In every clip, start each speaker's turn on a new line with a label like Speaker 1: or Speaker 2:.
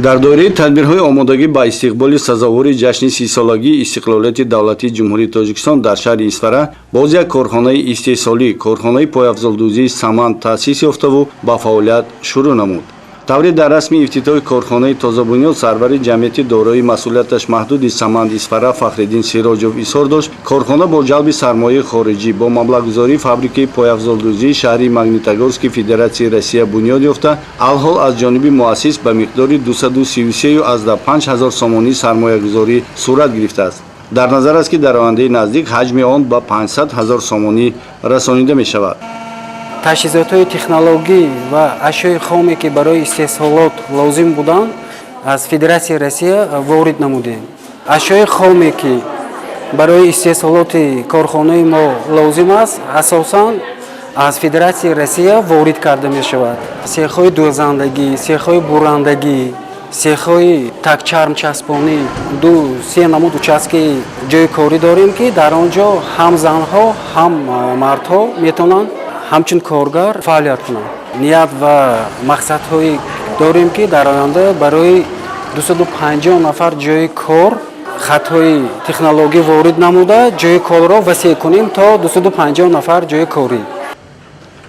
Speaker 1: Дар доираи тадбирҳои омодагӣ ба истиқболи сазовори ҷашни 30-солагии истиқлолияти давлатии Ҷумҳурии Тоҷикистон дар шаҳри Исфара боз як корхонаи истеҳсолӣ, корхонаи пойафзолдӯзии «Саманд» таъсис ёфтаву ба фаъолият шурӯъ намуд. Тавре дар расми ифтитоҳи корхонаи тозабунёд сарвари ҷамъияти дорои масъулияташ маҳдуди «Саманд» Исфара Фахриддин Сироҷов изҳор дошт, корхона бо ҷалби сармояи хориҷӣ бо маблағгузории фабрикаи пойафзолдӯзии шаҳри Магнитогорски Федератсияи Россия бунёд ёфта, алҳол аз ҷониби муассис ба миқдори 233,5 ҳазор сомонӣ сармоягузорӣ сурат гирифтааст. Дар назар аст, ки дар ояндаи наздик ҳаҷми он ба 500 ҳазор сомонӣ расонида мешавад.
Speaker 2: Таҷҳизотҳои технологӣ ва ашёи хоме, ки барои истеҳсолот лозим буданд, аз Федератсияи Россия ворид намудем. Ашёи хоме, ки барои истеҳсолоти корхонаи мо лозим аст, асосан аз Федератсияи Россия ворид карда мешавад: сехҳои дӯзандагӣ, сехҳои бурандагӣ, сехҳои такчармчаспонӣ. Ду се намуд участки ҷои корӣ дорем, ки дар он ҷо ҳам занҳо, ҳам мардҳо метавонанд ҳамчун коргар фаъолият кунанд. Ният ва мақсадҳое дорем, ки дар оянда барои 250 нафар ҷои кор хатҳои технологӣ ворид намуда, ҷои корро васеъ кунем то 250 нафар ҷои корӣ.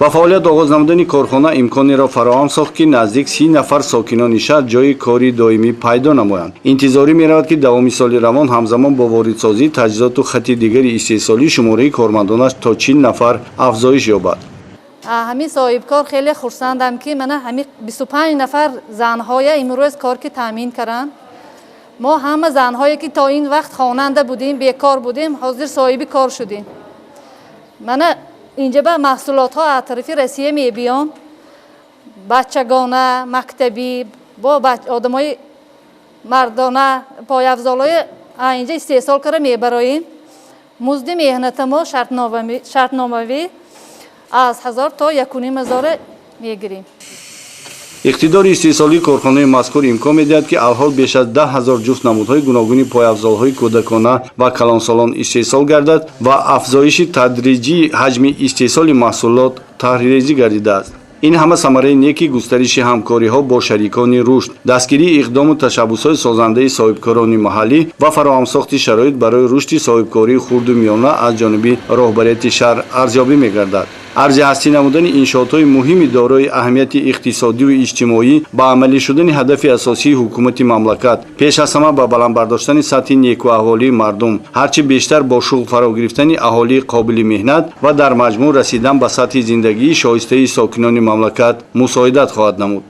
Speaker 1: Ба фаъолият оғоз намудани корхона имконеро фароҳам сохт, ки наздик 30 нафар сокинони шаҳр ҷои кори доимӣ пайдо намоянд. Интизорӣ меравад, ки давоми соли равон ҳамзамон бо воридсозии таҷҳизоту хати дигари истеҳсолӣ шумораи кормандонаш то 40 нафар афзоиш ёбад.
Speaker 3: Ҳамин соҳибкор хеле хурсандам, ки мана ҳамин 25 нафар занҳоя имрӯз кор ки таъмин карданд. Мо ҳама занҳое, ки то ин вақт хонанда будем, бекор будем, ҳозир соҳиби кор шудем. Мана инҷа ба маҳсулотҳо аз тарафи Россия мебиён: бачагона, мактабӣ, бо одамои мардона пойафзолҳои инҷа истеҳсол карда мебароем. Музди меҳната мо шартномавӣ аз 1000 то 1500 мегирем.
Speaker 1: Иқтидори истеҳсолии корхонаи мазкур имкон медиҳад, ки алҳол беш аз 10 000 ҷуфт намудҳои гуногуни пойафзолҳои кӯдакона ва калонсолон истеҳсол гардад ва афзоиши тадриҷии ҳаҷми истеҳсоли маҳсулот тарҳрезӣ гардидааст. Ин ҳама самараи неки густариши ҳамкориҳо бо шарикони рушд, дастгирии иқдому ташаббусҳои созандаи соҳибкорони маҳаллӣ ва фароҳамсохти шароит барои рушди соҳибкории хурду миёна аз ҷониби роҳбарияти шаҳр арзёбӣ мегардад. Арзи ҳастӣ намудани иншоотҳои муҳими дорои аҳамияти иқтисодиву иҷтимоӣ ба амалӣ шудани ҳадафи асосии ҳукумати мамлакат, пеш аз ҳама ба баланд бардоштани сатҳи некуаҳволии мардум, ҳарчи бештар бо шуғл фаро гирифтани аҳолии қобили меҳнат ва дар маҷмӯъ расидан ба сатҳи зиндагии шоистаи сокинони мамлакат мусоидат хоҳад намуд.